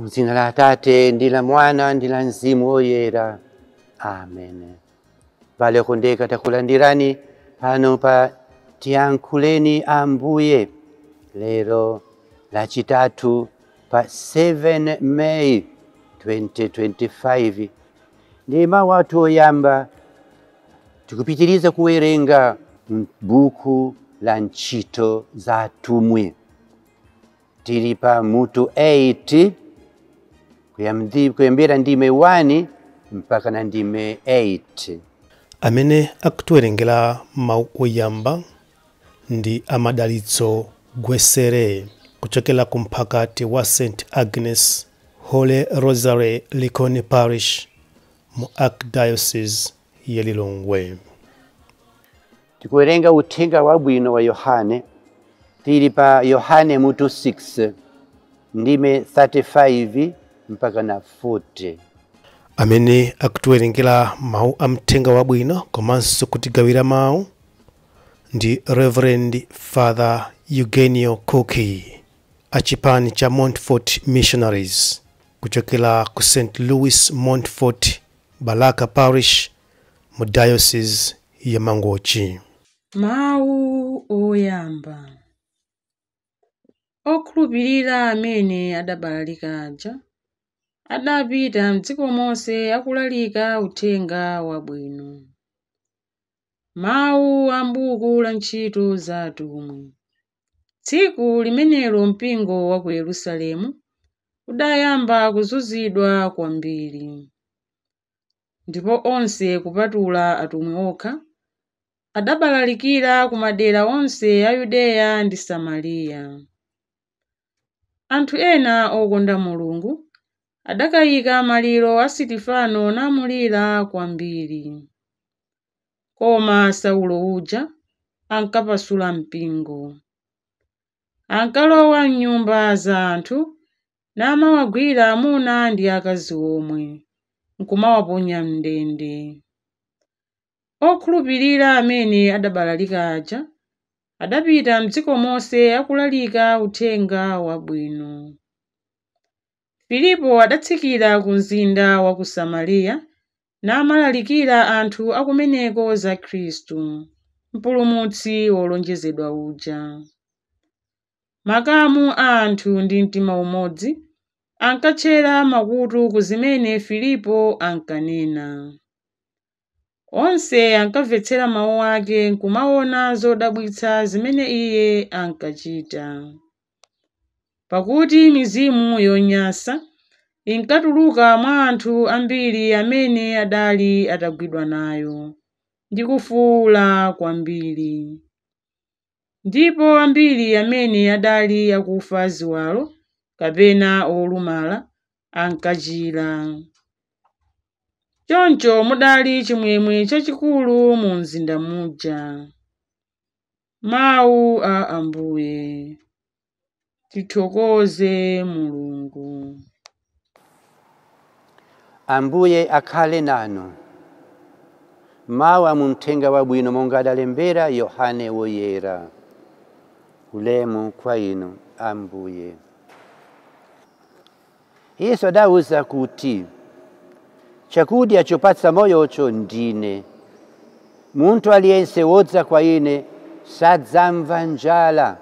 Muzina la Atate ndi la Mwana ndi la Mzimu Woyera. Amen. Vale okondeka, takulandirani pano pa Tiyankhuleni Ambuye lero Lachitatu pa 7 May 2025. Ndi mawu athu oyamba, tikupitiriza kuwerenga buku la Ntchito za Atumwi. Tili pa mutu 8, kuyambira ndime 1 mpaka na ndime 8. Amene akutiwerengera mawu oyamba ndi Amadalitso Gwesere kuchokera ku mphakati wa St Agnes Holy Rosary, Likoni Parish, mu Archdiocese ya Lilongwe. Tikuwerenga uthenga wabwino wa Yohane. Tili pa Yohane mutu 6, ndime 35 mpaka na 40. Amene akutiwerengera mawu a mthenga wabwino komanso kutigawira mawu ndi Reverend Father Eugenio Koki achipani cha Montfort Missionaries kuchokera ku St Louis Montfort, Balaka Parish, mu Diocese ya Mangochi. Mawu oyamba. Okhulupirira amene adabalalika aja adapita mdziko monse akulalika uthenga wabwino. Mawu a m'buku la Ntchito za Atumwi. Tsiku limenelo mpingo wa ku Yerusalemu udayamba kuzunzidwa kwambiri, ndipo onse kupatula atumwi okha adabalalikira ku madera onse a Yudeya ndi Samariya. Anthu ena okonda Mulungu adakayika maliro a Sitifano namulira kwambiri. Koma Saulo uja ankapasula mpingo. Ankalowa m'nyumba za anthu namawagwira amuna ndi akazi omwe, nkumawaponya m'ndende. Okhulupirira amene adabalalika aja adapita mdziko monse akulalika uthenga wabwino. Filipo adatsikira ku mzinda wa ku Samariya namalalikira anthu akumeneko za Khristu, Mpulumutsi wolonjezedwa uja. Makamu a anthu ndi mtima umodzi ankatchera makutu ku zimene Filipo ankanena. Onse ankamvetsera mawu ake nkumaona zodabwitsa zimene iye ankachita. Pakuti mizimu yonyansa inkatuluka mwa anthu ambiri amene adali atagwidwa nayo, ndi kufuwula kwambiri. Ndipo ambiri amene adali akufa ziwalo kapena olumala ankachira. Choncho mudali chimwemwe chachikulu mu mzinda muja. Mawu a Ambuye. Tithokoze Mulungu. Ambuye akhale nanu. Mawu a muthenga wabwino monga adalembera Yohane Woyera. Ulemu kwa inu, Ambuye. Yesu adawuza kuti, chakudya chopatsa moyocho ndine. Munthu aliyense wodza kwa ine sadzamva njala,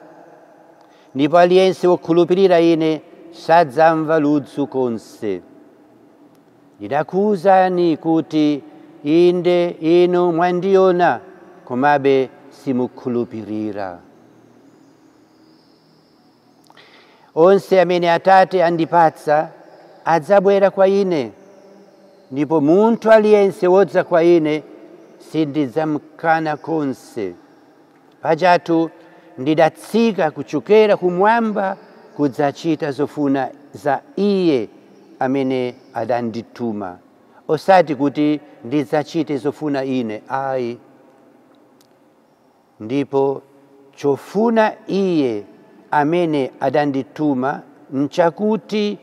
ndipo aliyense wokhulupirira ine sadzamva ludzu konse. Ndidakuwuzani kuti inde inu mwandiona, komabe simukhulupirira. Onse amene Atate andipatsa adzabwera kwa ine, ndipo munthu aliyense wodza kwa ine sindidzamkana konse. Pajatu ndidatsika kuchokera kumwamba kudzachita zofuna za iye amene adandituma, osati kuti ndidzachite zofuna ine ayi. Ndipo chofuna iye amene adandituma nchakuti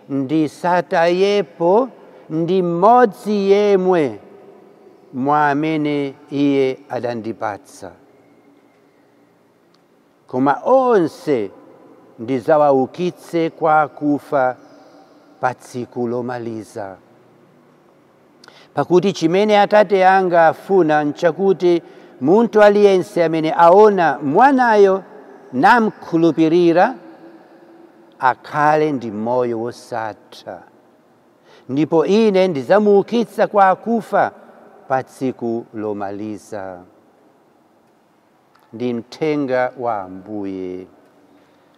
ndisatayepo ndi mmodzi yemwe mwa amene iye adandipatsa, koma onse ndidzawaukitse kwa akufa pa tsiku lomaliza. Pakuti chimene Atate anga afuna nchakuti munthu aliyense amene aona Mwanayo namkhulupirira akhale ndi moyo wosatha, ndipo ine ndidzamuukitsa kwa akufa pa tsiku lomaliza. Ndi mthenga wa Ambuye.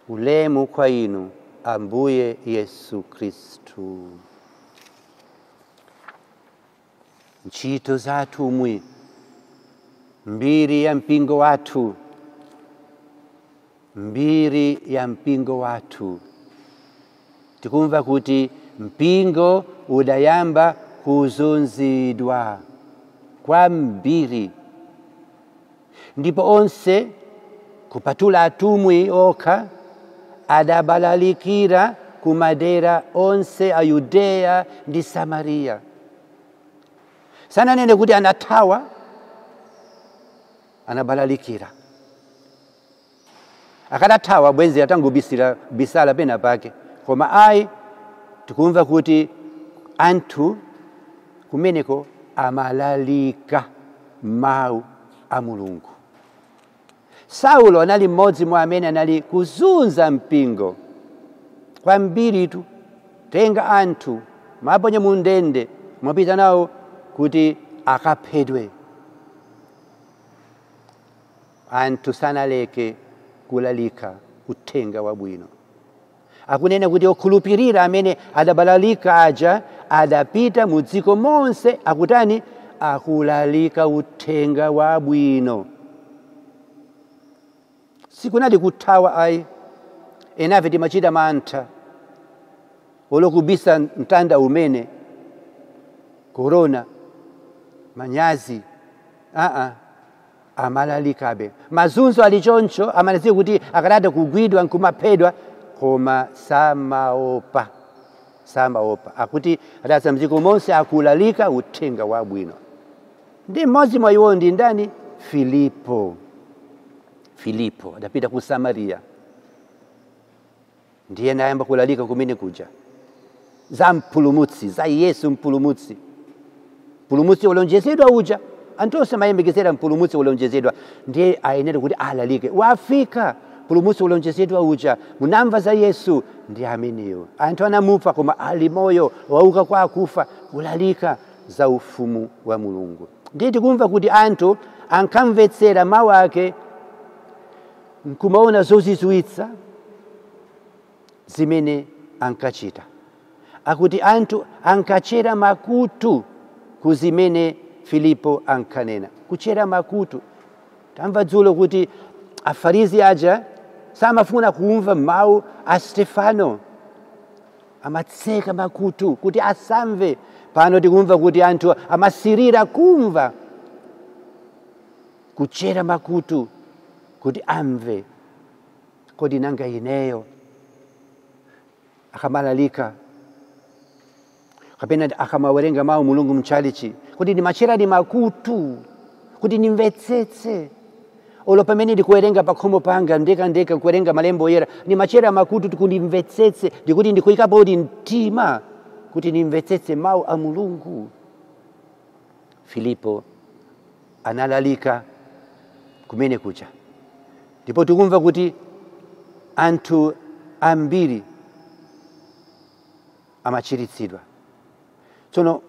Ulemu kwa inu, Ambuye Yesu Khristu. Ntchito za atumwi, mbiri ya mpingo wathu, mbiri ya mpingo wathu. Tikumva kuti mpingo udayamba kuzunzidwa kwambiri, ndipo onse kupatula atumwi okha adabalalikira ku madera onse a Yudeya ndi Samariya. Sananene kuti anathawa, anabalalikira. Akadathawa bwenzi atangobisira bisala pena pake, koma ayi, tikumva kuti anthu kumeneko amalalika mawu a Mulungu. Saulo anali mmodzi mwa amene anali kuzunza mpingo kwambiritu, tenga anthu maponya mu ndende, mwapita nawo kuti akaphedwe. Anthu sanaleke kulalika uthenga wabwino. Akunena kuti okhulupirira amene adabalalika aja adapita mu dziko monse akutani? Akulalika uthenga wabwino. Sikunali kuthawa ayi. Enafe timachita mantha olokubisa mtanda umene korona manyazi amalalikabe. Mazunzo alichoncho amalaziwa kuti akanada kugwidwa nkumaphedwa, koma samaopa, samaopa. Akuti adasa mdziko monse akulalika uthenga wabwino. Ndi mmodzi mwa iwo ndi ndani? Filipo. Filipo adapita ku Samariya, ndiye nayamba kulalika kumene kuja za mpulumutsi, za Yesu mpulumutsi, mpulumutsi wolonjezedwa uja. Anthu onse amayembekezera mpulumutsi wolonjezedwa, ndiye ayenera kuti alalike. Wafika mpulumutsi wolonjezedwa uja, munamva za Yesu, ndi ameneyo. Anthu anamupha koma ali moyo, wauka kwa akufa, kulalika za ufumu wa Mulungu. Ndiye tikumva kuti anthu ankamvetsera mawu ake nkumaona zozizwitsa zimene ankachita. Akuti anthu ankachera makutu ku zimene Filipo ankanena. Kuchera makutu. Tamva dzulo kuti Afarisi aja samafuna kumva mawu a Stefano, amatseka makutu kuti asamve. Pano tikumva kuti anthu amasirira kumva, kuchera makutu kuti amve. Kodi nanga ineyo akamalalika kapena akamawerenga mawu Mulungu mchalichi, kuti ndimachera makutu kuti nimvetsetse? Olo pamene ndikuwerenga pakhomo panga ndeka kuwerenga malembo oyera, ndimachera makutu kuti ndimvetsetse, ndikuti ndikuyikapo kuti mtima kuti nimvetsetse mawu a Mulungu. Filipo analalika kumene kucha, ndipo tikumva kuti anthu ambiri amachiritsidwa. Tsono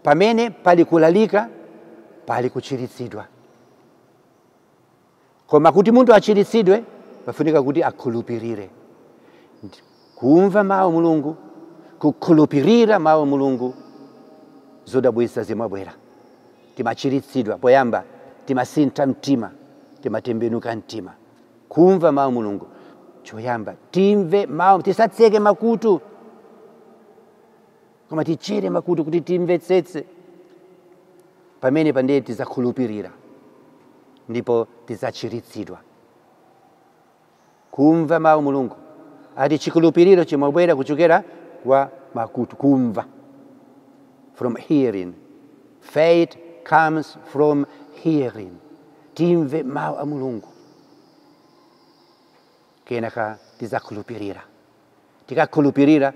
pamene pali kulalika pali kuchiritsidwa, koma kuti munthu achiritsidwe pafunika kuti akhulupirire. Kumva mawu Mulungu, kukhulupirira mawu Mulungu, zodabwitsa zimabwera. Timachiritsidwa poyamba, timasintha mtima, timatembenuka mtima. Kumva mawu Mulungu choyamba, timve mawu, tisatseke makutu koma tichere makutu kuti timvetsetse. Pamene pandiye tizakhulupirira ndipo tizachiritsidwa. Kumva mawu Mulungu, ati chikhulupiriro chimabwera kuchokera kwa makutu, kumva, from hearing. Faith comes from hearing. Timve mawu a Mulungu, kenaka tizakhulupirira. Tikakhulupirira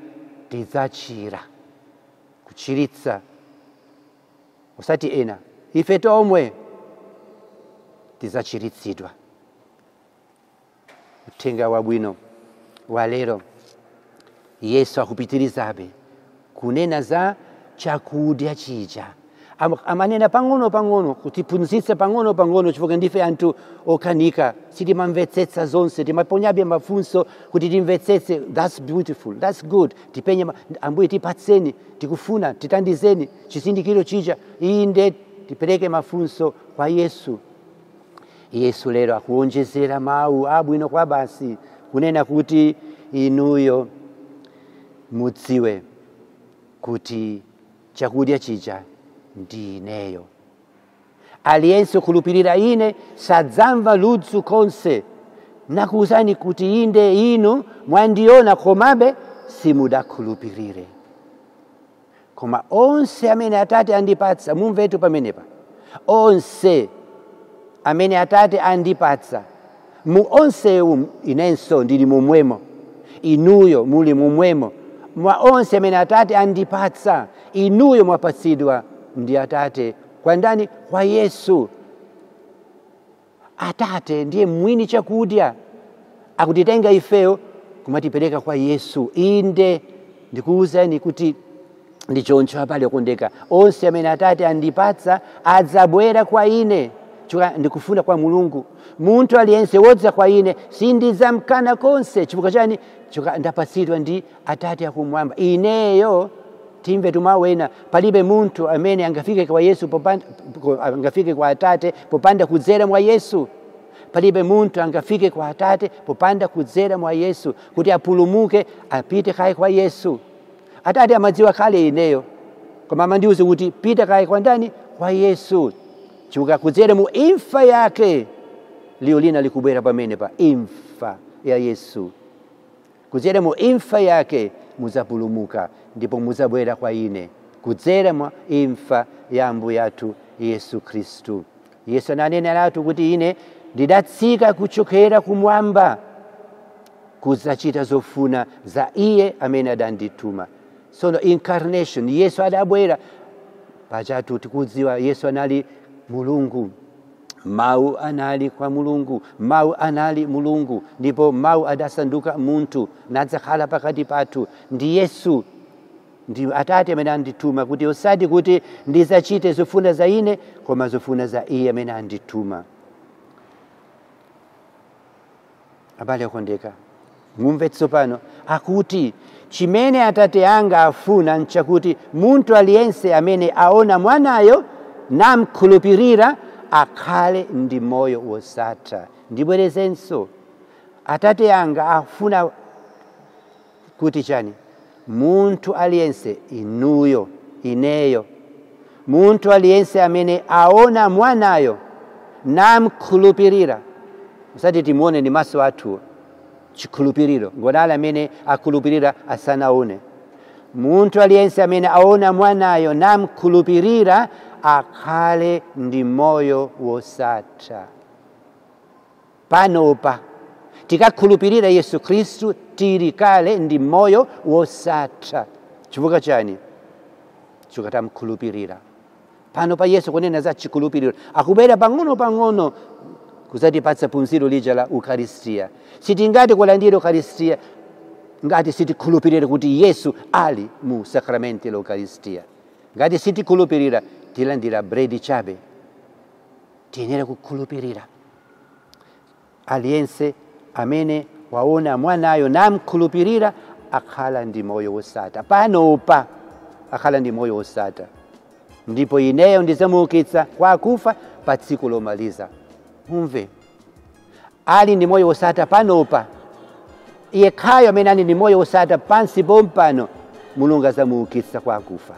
tidzachira, kuchiritsa, usati ena, ife tomwe tidzachiritsidwa. Uthenga wabwino wa lero, Yesu akupitirizabe kunena za chakudya chija. Amanena pang'ono pang'ono, kutiphunzitsa pang'ono pang'ono, chifukwa ndife anthu okanika, sitimamvetsetsa zonse, timaponyabe mafunso kuti timvetsetse. That's beautiful, that's good. Tipenye Ambuye tipatseni, tikufuna, titandizeni chizindikiro chija. Inde tipereke mafunso kwa Yesu. Yesu lero akuonjezera mawu abwino kwa basi, kunena kuti inuyo mudziwe kuti chakudya chija ndi ineyo. Aliyense okhulupirira ine sadzamva ludzu konse. Nakuwuzani kuti inde inu mwandiona, komabe simudakhulupirire. Koma onse amene Atate andipatsa, mumvetu pamenepa, onse amene Atate andipatsa, mu onsewu inenso ndili momwemo, inuyo muli momwemo. Mwa onse amene Atate andipatsa, inuyo mwapatsidwa ndi Atate. Kwa ndani? Kwa Yesu. Atate ndiye mwini chakudya, akutitenga ifeyo kumatipereka kwa Yesu. Inde ndikuwuzani kuti ndi choncho abale okondeka, onse amene Atate andipatsa adzabwera kwa ine. Chifukwa ndikufuna kwa Mulungu, munthu aliyense wodza kwa ine sindidzamkana konse. Chifukwa chani? Chifukwa ndapatsidwa ndi Atate akumwamba. Ineyo timve tumawena, palibe munthu amene angafike kwa Yesu popanda, angafike kwa Atate popanda kudzera mwa Yesu. Palibe munthu angafike kwa Atate popanda kudzera mwa Yesu. Kuti apulumuke apite kaye kwa Yesu. Atate amadziwa kale ineyo, koma amandiwuza kuti pita kaye kwa ndani? Kwa Yesu. Chifukwa kudzera mu imfa yake, liwu lina likubwera pamene pa imfa ya Yesu, kudzera mu imfa yake mudzapulumuka ndipo mudzabwera kwa ine, kudzera mwa imfa ya Ambuye athu Yesu Khristu. Yesu ananena natu kuti ine ndidatsika kuchokera kumwamba kudzachita zofuna za iye amene adandituma. Sono incarnation, Yesu adabwera pachatu. Tikudziwa Yesu anali Mulungu, Mawu anali kwa Mulungu, Mawu anali Mulungu, ndipo Mawu adasanduka munthu nadzakhala pakati pathu. Ndi Yesu ndi Atate amene andituma, kuti osati kuti ndidzachite zofuna za ine, koma zofuna za iye amene andituma. Abale okondeka, mumve tsopano akuti chimene Atate anga afuna nchakuti munthu aliyense amene aona mwanayo namkhulupirira akhale ndi moyo wosatha. Ndibwerezenso, Atate anga afuna kuti chani? Munthu aliyense, inuyo, ineyo, munthu aliyense amene aona mwanayo namkhulupirira, usati timuone ndi maso athu, chikhulupiriro ngodala amene akhulupirira asanaone. Munthu aliyense amene aona mwanayo namkhulupirira akhale ndi moyo wosatha. Panopa tikakhulupirira Yesu Khristu tili kale ndi moyo wosatha. Chifukwa chani? Chifukwa tamkhulupirira. Pano pa Yesu kunena za chikhulupiriro, akubwera pang'ono pang'ono kuzatipatsa phunziro lija la Ukaristiya. Sitingati kulandira Ukaristiya ngati sitikhulupirira kuti Yesu ali mu sakramenti la Ukaristiya. Ngati sitikhulupirira, tilandira bredi chabe. Tiyenera kukhulupirira. Aliyense amene waona mwanayo namkhulupirira akhala ndi moyo wosatha. Panopa akhala ndi moyo wosatha, ndipo ineyo ndidzamuukitsa kwa akufa pa tsiku lomaliza. Mumve, ali ndi moyo wosatha panopa. Yekhayo amene ali ndi moyo wosatha pansi pompano, Mulungu adzamuukitsa kwa akufa.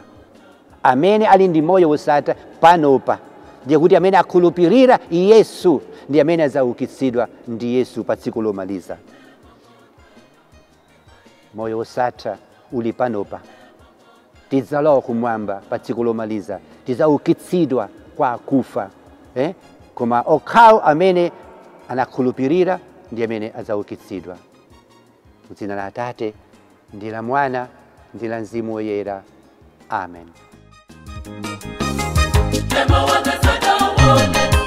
Amene ali ndi moyo wosatha panopa, ndiye kuti amene akhulupirira Yesu ndi amene adzaukitsidwa ndi Yesu pa tsiku lomaliza. Moyo wosatha uli panopa. Tidzalowa kumwamba pa tsiku lomaliza, tidzaukitsidwa kwa akufa, Koma okhawo amene anakhulupirira ndi amene adzaukitsidwa. Mu dzina la Atate ndi la Mwana Ndi la Mzimu Woyera. Amen. Ema wake sadaone.